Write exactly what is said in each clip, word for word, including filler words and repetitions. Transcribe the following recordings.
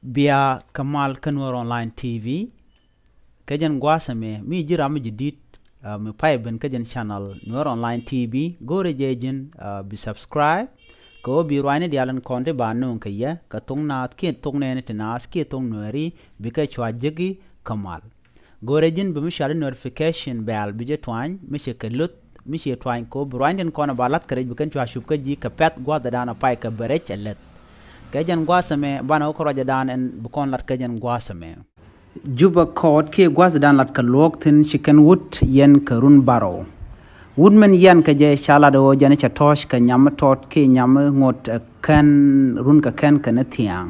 Bia kɛ mal kä Nuer Online T V. Kɛ jɛn gua̱a̱th ɛmɛ mi ji̱ ram mi ji̱ di̱t, ah, mi pay ben kä jɛn channel Nuer Online T V. Go̱o̱rɛ jɛ ji̱n, ah, bi subscribe. Kɛ ɣöö bi ruacni diaal in kɔn ti ba nööŋ kɛ yɛ kɛ thok naath kiɛ thok nɛɛni ti naath kiɛ thok Nuɛɛri bikɛ cua jeki kɛ mal. Go̱o̱rɛ ji̱n bi mi cuali notification bell bi jɛ tuany mi cɛ kɛ luth mi cɛ tuany kɛ ɣöö bi ruacni tin kɔn ba lath kɛ rɛc bi kɛn cua cup kä ji̱ kɛ pɛ̈th gua̱a̱th ɛ daan a pay kɛ bɛ rɛc ɛ leth. Kɛ jɛn gua̱a̱th ɛmɛ banɛ wä kä ruacɛ daan ɛn bi kɔn lat kɛ jɛn gua̱a̱th ɛmɛ. Juba kɔɔt kiɛ gua̱a̱th ɛ daan lat kɛ luɔ̱k thi̱n ci kɛn wut yɛn kɛ run barɔw. Wut min yɛn kɛ jɛ ca lat ɣöö jɛn cɛ tɔ̱ɔ̱c kɛ nyam mi tɔt kiɛ nyam mi ŋot, eh, kɛn run kɛ kɛn kɛ ni thia̱a̱ŋ.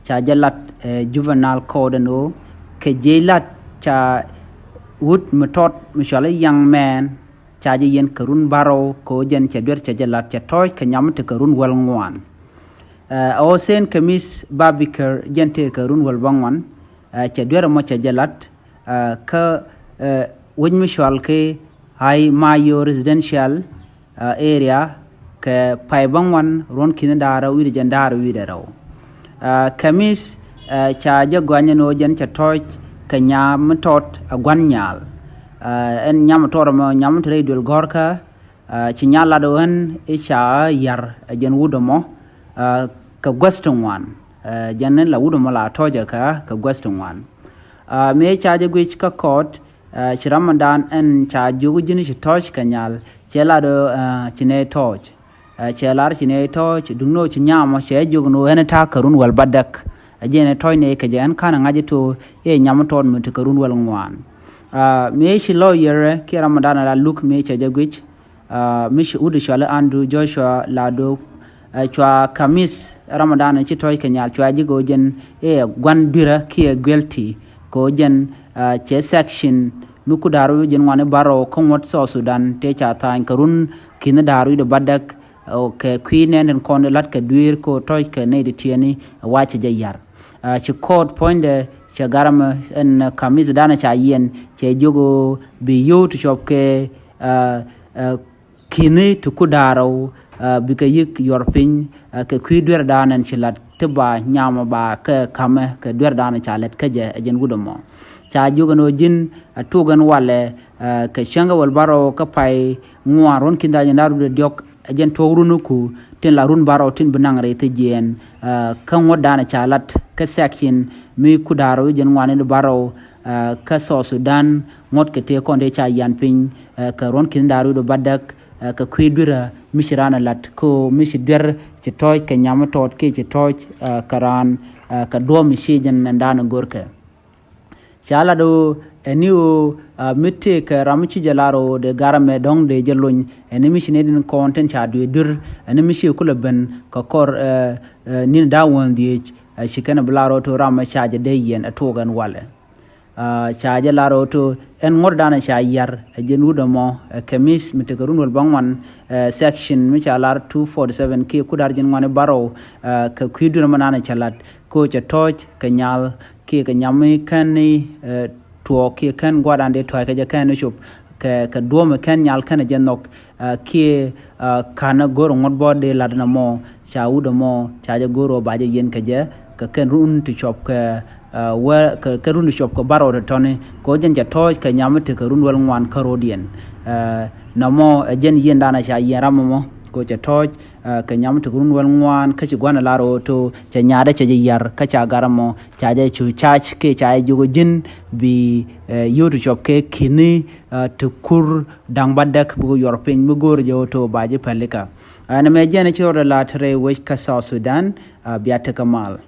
Ca jɛ lat, eh, juvenile court ɛn ɣöö kɛ jiɛc lat ca wut mi tɔt mi cuali young man ca jɛ yɛn kɛ run barɔw kɛ ɣöö jɛn cɛ duer cɛ jɛ lat cɛ tɔ̱ɔ̱c kɛ nyam mi te kɛ run wäl ŋuan. Eh, ɣöö Saint Khamis Babikir jɛn te kɛ run wäl bäŋuan, eh, cɛ duer ɛmɔ cɛ jɛ lat, eh, kä, eh, wec mi cual kɛ High Mayo Residential, eh, area kɛ pay bäŋuan ruɔ̱n ki̱n da̱rä wi̱cdɛ jɛn da̱rä wi̱cdɛ rɛw. Eh, Khamis, eh, ca jɛ gɔany ɛn ɣöö jɛn cɛ tɔ̱ɔ̱c kɛ nyam mi tɔt a gua̱n nyaal. Eh, ɛn nyam mi tɔt ɛmɔ nyam mi te rɛy duël gɔ̱rkä, ah, ci nyaal lat ɣän i̱ ca yar, ah, jɛn wut ɛmɔ, ah, kɛ guäth ti ŋuan. Ah, jɛn ni la wut ɛmɔ la tɔ̱ɔ̱c ɛ kɛ, kɛ guäth ti ŋuan. Ah, mëë ca jɛ guic kä kɔɔt, ah, ci ram mi daan ɛn ca jiök ji̱n ci tɔ̱ɔ̱c kɛ nyaal, cɛ lat ɣöö, ah, ci nɛy tɔ̱ɔ̱c. Ah, cɛ lar ci nɛy tɔ̱ɔ̱c, duŋni ɣöö ci nyam ɔ cɛ jiök ni ɣöö ɛn ta̱a̱ kɛ run wäl bädäk. Ah, jɛn ɛ tɔ̱ɔ̱c nɛy kɛ jɛ ɛn ka̱n ɛ ŋa̱c ɛ to̱ i̱ nyam mi tɔt mi ti kɛ run wäl ŋuan. Ah, mëë ci lawyer kiɛ ram mi daan la luk mëë cɛ jɛ guic, ah, mi ci wut cuali Andrew Joshua Lado, ah, cua Khamis Ramadan ci tɔ̱ɔ̱c kɛ nyaal cua ji̱ kɛ ɣöö jɛn ɛ gua̱n dui̱rä kiɛ guilty kɛ ɣöö jɛn, ah, cɛ section mi ku da̱r wi̱cdɛ jɛn ŋuan i̱ barɔw kä ŋuɔ̱t South Sudan tëë ca tha̱a̱ny kɛ run ki̱n da̱r wi̱cdɛ bädäk, ah, kɛ kui̱ nɛn tin kɔn i̱ la̱t kɛ dui̱r kɛ ɣöö tɔ̱ɔ̱c kɛ nɛy ti tiɛɛni ɛ wa̱cɛ jɛ yar. Ah, ci court puɔ̱nydɛ cɛ garamɛ ɛn Khamis danɛ ca yiɛn cɛ jiök ɣöö bi yio̱w ti cuɔp kɛ, ah, ah, ki̱ni ti ku da̱rä, ah, bikɛ yi̱k yuɔr piny, ah, kɛ kui̱ duer da̱a̱n ɛn ci la̱t ti ba nyamɔ ba kɛ ka̱mɛ kɛ duer da̱a̱n ca lɛt kä jɛ ɛ jɛn wut ɛmɔ. Ca jiök ɛn ɣöö ji̱n a tuk ɛn walɛ, ah, kɛ cäŋ kɛ wäl bärɔw kä pay ŋuan ruɔ̱n ki̱n da̱a̱n jɛn da̱a̱r wut ɛ diɔ̱k ɛ jɛn tuɔɔk run ku tin la run bärɔw tin bi naŋ rɛy thijiɛɛn, ah, kä ŋuɔ̱t da̱a̱n ca la̱t kä section mi ku da̱a̱r wut jɛn ŋuan in bärɔw, ah, kä South Sudan ŋuɔ̱t kɛ tëë kɔn dee ca yian piny, ah, kɛ ruɔ̱n ki̱n da̱a̱r wi̱cdɛ bädäk, ah, kɛ kui̱ dui̱rä mi ci raan a la̱t ko mi ci duer ci tɔ̱ɔ̱c kɛ nyam mi tɔt kiɛ ci tɔ̱ɔ̱c, ah, kɛ raan, ah, kɛ duɔ̱ɔ̱p mi ci jɛn ɛn da̱a̱n a görkɛ. Ca lat ɣöö ɛn ni ɣöö, ah, mi tëëkɛ ram mi ci jɛ lar ɣöö dee garamɛ dɔ̱ŋ dee jɛ lony ɛn ni mi ci nɛy tin kɔn tin ca duee duer ɛn ni mi ci kulɛ ben kɛ kɔr, eh, eh, ni̱n da̱a̱ wäŋ dhieec, eh, ci kɛn bi lar ɣöö to ram mi ca jɛ dee yiɛn ɛ tuɔɔk ɛn walɛ. Ah, ca jɛ lar ɣöö to ɛn ŋuɔ̱t da̱a̱n ca yar ɛ jɛn wut ɛmɔ, eh, Khamis mi tekɛ run wäl bäŋuan, eh, section mi ca lar two forty seven kiɛ ku da̱r jɛn ŋuan i̱ bärɔw, eh, kɛ kui̱ duer ɛmɔ da̱a̱n ca la̱t ko cɛ tɔ̱ɔ̱c kɛ nyaal kiɛ kɛ nyam mi kɛn ni, eh, tuɔɔk kiɛ kɛn gua̱a̱r da̱a̱n dee tɔ̱ɔ̱c kɛ jɛ kɛn ni cop kɛ, kɛ duɔ̱ɔ̱p mi kɛn nyaal kɛn jɛ nhɔk, ah, kiɛ, ah, ka̱n go̱r ŋuɔ̱t bä dee la̱t nɔmɔ ca wut ɛmɔ ca jɛ go̱r ɣöö ba jɛ yiɛn kɛ jɛ kɛ kɛn run ti cuɔp kɛ, ah, wä kɛ, kɛ run ti cuɔp kɛ bärɔw ti tɔ̱ni kɛ ɣöö jɛn cɛ tɔ̱ɔ̱c kɛ nyam mi tekɛ run wäl ŋuan kä ro̱diɛn. Ah, nɔmɔ ɛ jɛn yiɛn da̱a̱n ca yiɛn ram ɛmɔ kɛ ɣöö cɛ tɔ̱ɔ̱c, ah, kɛ nyam mi tekɛ run wäl ŋuan kä ci gua̱n ɛ lar ɣöö to cɛ nyaadɛ cɛ jɛ yar kä ca garamɔ ca jɛ cu cac kiɛ ca jɛ jiök ji̱n bi, eh, yio̱w ti cuɔp kɛ ki̱ni, ah, ti kur da̱ŋ bädäk bikɛ yuɔr piny mi go̱o̱r jɛ ɣöö to ba ji̱ päl ikä. Ah, nɛmɛ jɛn ci rɔɔdɛ la te rɛy wec kä South Sudan, ah, bia tekɛ mal.